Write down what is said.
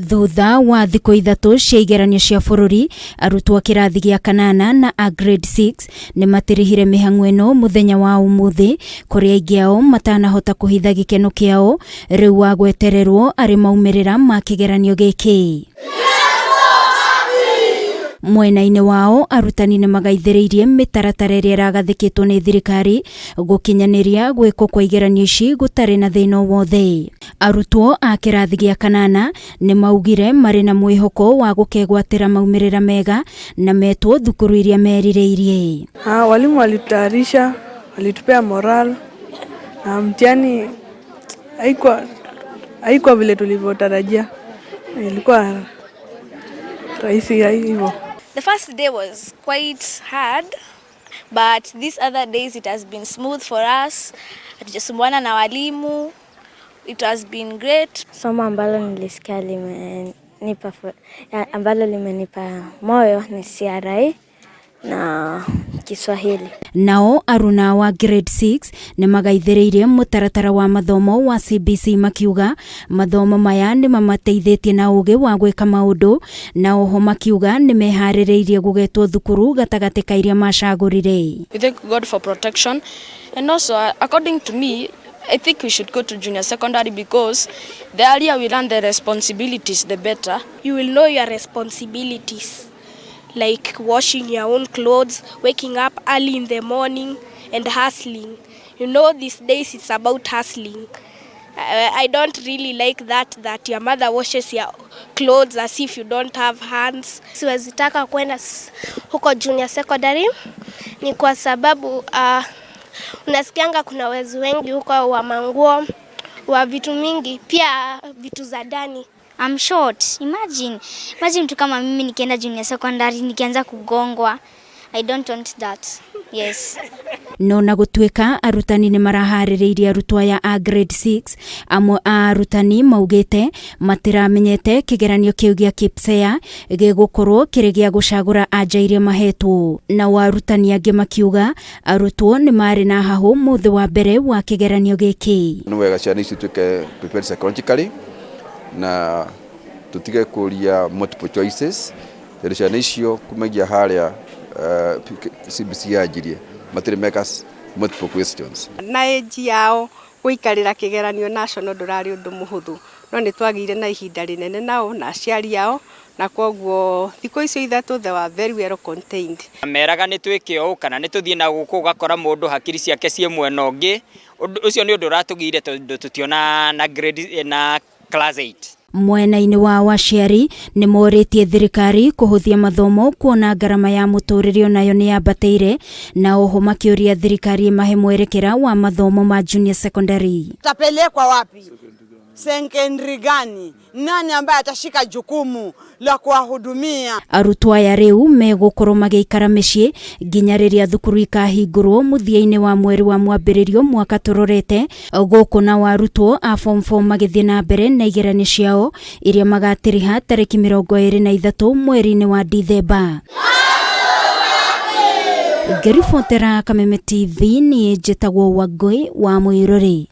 Thutha wa thikũ ithatũ cia igeranio cia bũrũri, arutwo a kĩrathi gĩa kanana na a grade 6 nĩ matirihire mĩhang'o ĩno mũthenya wa ũmũthĩ, kũrĩa aingĩ ao matanahota kũhitha gĩkeno kĩao rĩu wa gwetererwo arĩ maumĩrĩra ma kĩgeranio gĩkĩ. Mwena-inĩ wao, arutani nĩ magaithĩrĩirie mĩtaratara ĩrĩa ĩragathĩkĩtwo nĩ thirikari gũkinyanĩria gwĩkwo kwa igeranio ici gũtarĩ na thĩna o wothe. Arutwo a kĩrathi gĩa kanana nĩ maugire marĩ na mwĩhoko wa gũkegwatĩra maumĩrĩra mega na metwo thukuru iria merirĩirie. Walimu walitutayarisha, walitupea moral na mtihani haikuwa vile tulivyotarajia, ilikuwa rahisi hivyo. The first day was quite hard, but these other days it has been smooth for us. Hatujasumbuana na walimu. It has been great. Somo ambalo nilisikia ambalo limenipa moyo ni CRE na Kiswahili. Nao aruna wa grade 6 nĩ magaithĩrĩirie mũtaratara wa mathomo wa CBC, makiuga mathomo maya nĩ mamateithĩtie na ũgĩ wa gwĩka maũndũ, na oho makiuga nĩ meharĩrĩirie gũgetwo thukuru gatagatĩ ka iria macagũrire. We thank God for protection, and also according to me, I think we should go to junior secondary because the earlier we learn the responsibilities, the better. You will know your responsibilities, like washing your own clothes, waking up early in the morning and hustling. These days it's about hustling. I don't really like that your mother washes your clothes as if you don't have hands. Siwezi taka kwenda huko junior secondary ni kwa sababu unasikianga kuna wezi wengi huko wa manguo, wa vitu mingi, pia vitu za ndani. I'm short. Imagine mtu kama mimi nikienda junior secondary nikianza kugongwa. I don't want that. Yes. No na gũtuĩka arutani nĩ maraharĩrĩirie arutwo aya a grade 6, amwe a arutani maugĩte matiramenyete kĩgeranio kĩu gĩa KPSEA gĩgũkorwo kĩrĩ gĩa gũcagũra anja iria mahetwo. Nao arutani angĩ makiuga arutwo nĩ marĩ na hahũ mũthĩ wa mbere wa kĩgeranio gĩkĩ. Nĩ wega ciana ici ituĩke prepared psychologically na tutige kũria multiple choices, tondũ ciana icio kumagia harĩa CBC yanjirie matirĩ meka multiple questions. Na age yao gũikarĩra kĩgeranio national ndũrarĩ ũndũ mũhũthũ, no nĩ twagĩire na ihinda rĩnene nao na aciari ao, na koguo thikũ icio ithatũ they were very well contained. Meraga nĩ twĩke ũũ kana nĩ tũthiĩ na gũkũ, ũgakora mũndũ hakiri ciake ciĩ mwena ũngĩ. Ũndũ ũcio nĩ ũndũ ũratũgĩire tondũ tũtiona na grade na class 8. Mwena-inĩ wa aciari nĩ morĩtie thirikari kũhũthia mathomo kuona ngarama ya mũtũrĩre onayo nĩ yambatĩire, na oho makĩũria thirikari ĩmahe mwerekera wa mathomo ma junior secondary. Tapelekwa wapi? Secondary gani? Nani ambaye atashika jukumu la kuwahudumia? Arutwo aya rĩu megũkorwo magĩikara mĩciĩ nginya rĩrĩa thukuru ikahingũrwo mũthia-inĩ wa mweri wa mwambĩrĩrio mwaka tũrorete gũkũ, nao arutwo a form 4 magĩthiĩ na mbere na igeranio ciao iria magatiriha tarĩki 23 mweri-inĩ wa Dithemba. Ngĩribotera Kameme TV, niĩ njĩtagwo Wangũi wa Mũirũrĩ.